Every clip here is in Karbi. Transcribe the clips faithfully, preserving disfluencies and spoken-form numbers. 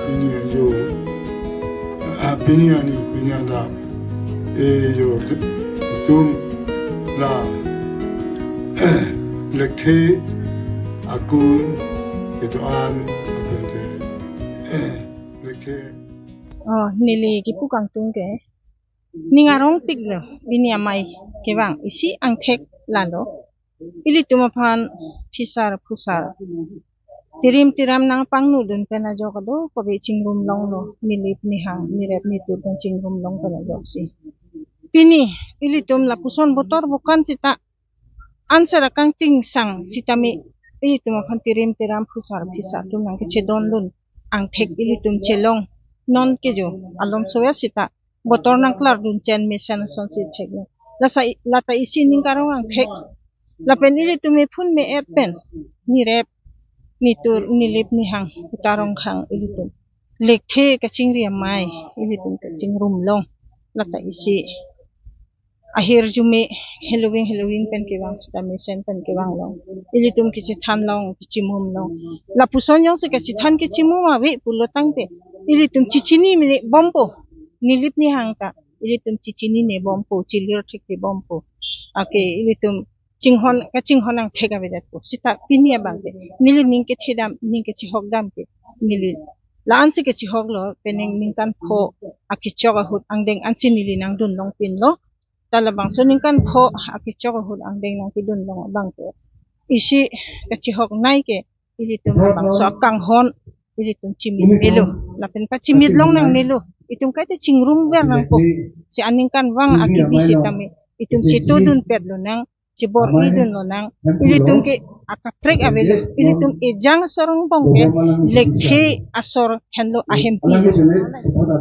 Pini ajo, ah, pini ani, pini adap, eh, jo, itum la, lekthe akun kedo-an, apente, eh, lekthe. Oh, neli kipu kangtung ke. Ning arong tik lo, pini amei kevang isi angthek lalo. Ilitum aphan phisar phusar, tirim tiram nangpangnu dun pen ajok kadokave chingrum longlo, nilip nihang, nirep nitur pen chingrum long pen ajoksi. Pini ilitum lapuson botor bokan sita answer akangting sang sitame ilitum aphan tirim tiram phusar phisar atum nangkechedondun angthek ilitum chelong. Non ke jo alom soya sita botor nangklardun chen mesen asonsi thek lo. Lasi lata isi ning karong angthek. Lapen ilitum ephun me-et pen nirep nitur nilip nihang puta rongkhang ilitum lekthe kachingri amei ilitum kachingrum long. Lata isi ahirjume heloving heloving pen kevang sita mesen pen kevang long. Ilitum kechethan long, kechimum long. Lapuson jongsi kachethan kechimum ave pulo tangte ilitum chechinine bompo. Nilip nihang ta ilitum chechinine bompo, chilir thekthebompo. Ake ilitum chinghon, kachinghon angthek avedetpo. Sita pini abang ke neli ning kethedam, ning kechihokdam ke neli la-ansi kechihoklo, penang ningkan pho akechok ahut angdeng ansi neli nangdun longpinlo. Ta labangso ningkan pho akechok ahut angdeng nangkedun long abang ke isi kachihoknei ke ilitum labangso akanghon ilitum chimit melo. Lapen pachimit long nangnelo. Itum kaita chingrum ver nangpo. Si aningkanvang akibi sitame itum chetodunpet lonang, chebor-idun lonang. Ilitum ke akaprek avelo. Ilitum ejang asor angbong ke lekthe asor henlo ahempilo.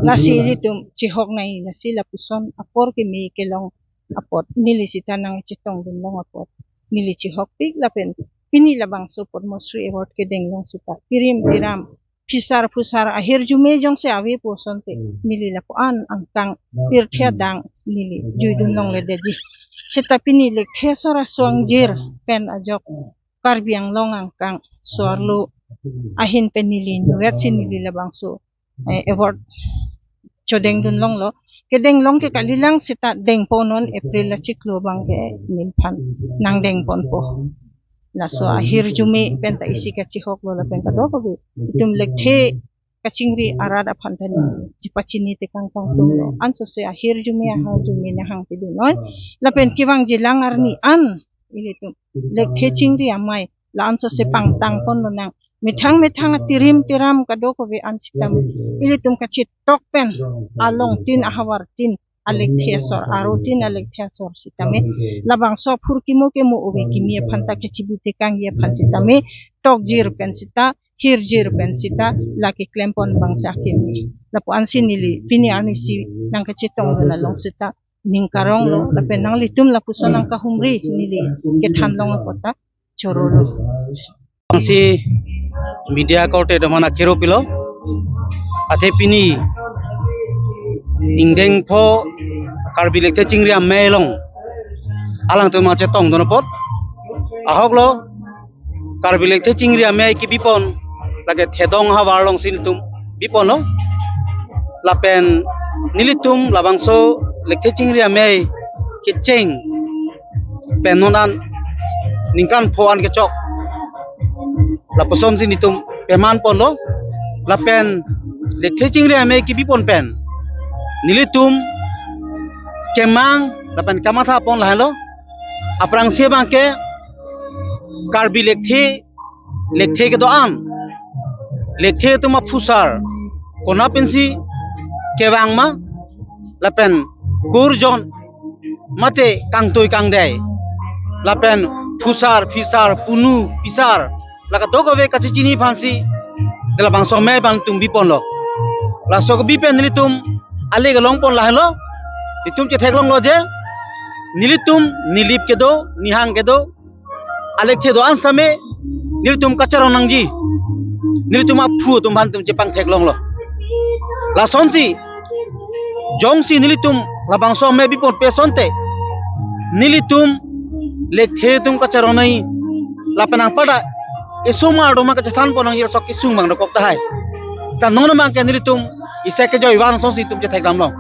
Lasi ilitum chihoknei, lasi lapuson apor keme kelong apot neli sita nangchetongdun long apot neli chihokpik lapen pini labangso Padma Shri Award kedeng long sita tirim tiram phisar phusar ahirjume jongsi avepo asonte neli lapu-an angkang pirthe adang neli juidun longledetji. Sita pini lekthe asor aso angjir pen ajok Karbi Anglong angkang so-arlo ahin pen neli inutvet si neli labangso eh, award chodengdun longlo. Kedeng long ke kalilang sita dengpon non April achiklo abang ke neliphan nangdengponpo. Laso ahirjume pen ta isi kachihoklo lapen kadokave itum lekthe kachingri arat aphan ta neli chepachini tekang kangtunglo. Ansose ahirjume ahirjume nahangpidun noi. Lapen kevangji lang arni an ilitum lekthe chingri amei la-ansose pangtangpon lonang. Methang methang atirim tiram kadokave an sitame ilitum kachetok pen alongtin ahavartin alekthe asor, arotin alekthe asor sitame labangso aphurkimo kemo ove kimi aphan ta kachibi tekangji aphan sitame tokjir pen sita, hirjir pen sita lake klempon abang si akimi. Lapu-ansi neli pini arnisi nangkachetongdun along sita ning karonglo, lapen nanglitum lapuson nangkahumri neli kethan long apot ta chorolo. Si media korte domana kero pilo. Athe pini ingdeng pho Karbi Lekthe Chingri Amei along alangtum nangchetongdun apot ahoklo. Karbi Lekthe Chingri Amei kebipon lake thedong havar alongsi nelitum biponlo. Lapen nelitum labangso Lekthe Chingri Amei kecheng pen non an ningkan pho an kechok lapusonsi nelitum pemanponlo. Lapen Lekthe Chingri Amei kebipon pen nelitum kemang lapen kamathapon lahenlo. Aphrangsi abang ke Karbi lekthe, lekthe kedo-an, lekthe atum aphusar kona pensi kevang ma, lapen kurjon mate kangtui kangdei lapen phusar phisar punu pisar la kadokave kachechini aphansi de labangso amei abang nelitum biponlo. Laso kebi pen nelitum ale kelongpon lahenlo. Nelitum chetheklonglo je nelitum nilip kedo, nihang kedo, alekthe do-an sitame nelitum kacharong nangji. nelitum aphu atum aphan itum chepangthek longlo. Lasonsi jongsi nelitum labangso amei bipon pe asonte, nelitum lekthe atum kacharong nangji, lapen anparta isomar atum kachethan pon nangji, sok kesung abang dokok tahai. Seta non abangke nelitum isi kejoi van asonsi itum chethek damlong.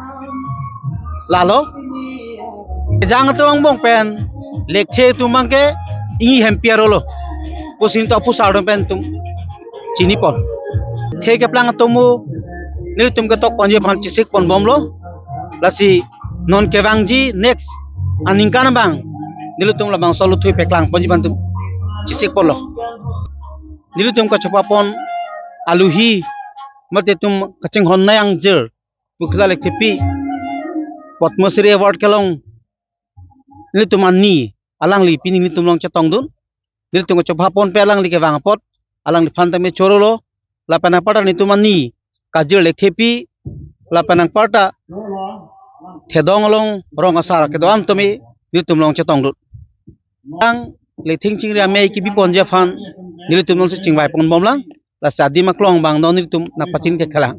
Lalo, kejang atum angbong pen lekthe atum abangke ingni hempi arolo pusi nelitum aphusar atum pen itum chinipon. Lekthe keplang atum mo nelitum ketok ponji aphan chesik ponbomlo. Lasi non kevangji next aningkan abang nelitum labangso luthui peklang ponji aphan itum chesik ponlo. Nelitum kachopha pon aluhi mate itum kachinghon nai angjir Pukhila Lekthepi Padma Shri Award kelong nelitum ani, alangli pini nelitum along chetongdun. Nelitum kachopha pon pe alangli kevang apot, alangliphan tame chorolo. Lapen anparta nelitum ani Kajir Lekthepi, lapen anparta Thedong along rong asar kedo-an tame nelitum along chetongdun. Ang lething chingri amei kebi ponji aphan nelitum alongsi chingvai ponbomlang. Lasi adim aklong abang non nelitum nangpachin kekhalang.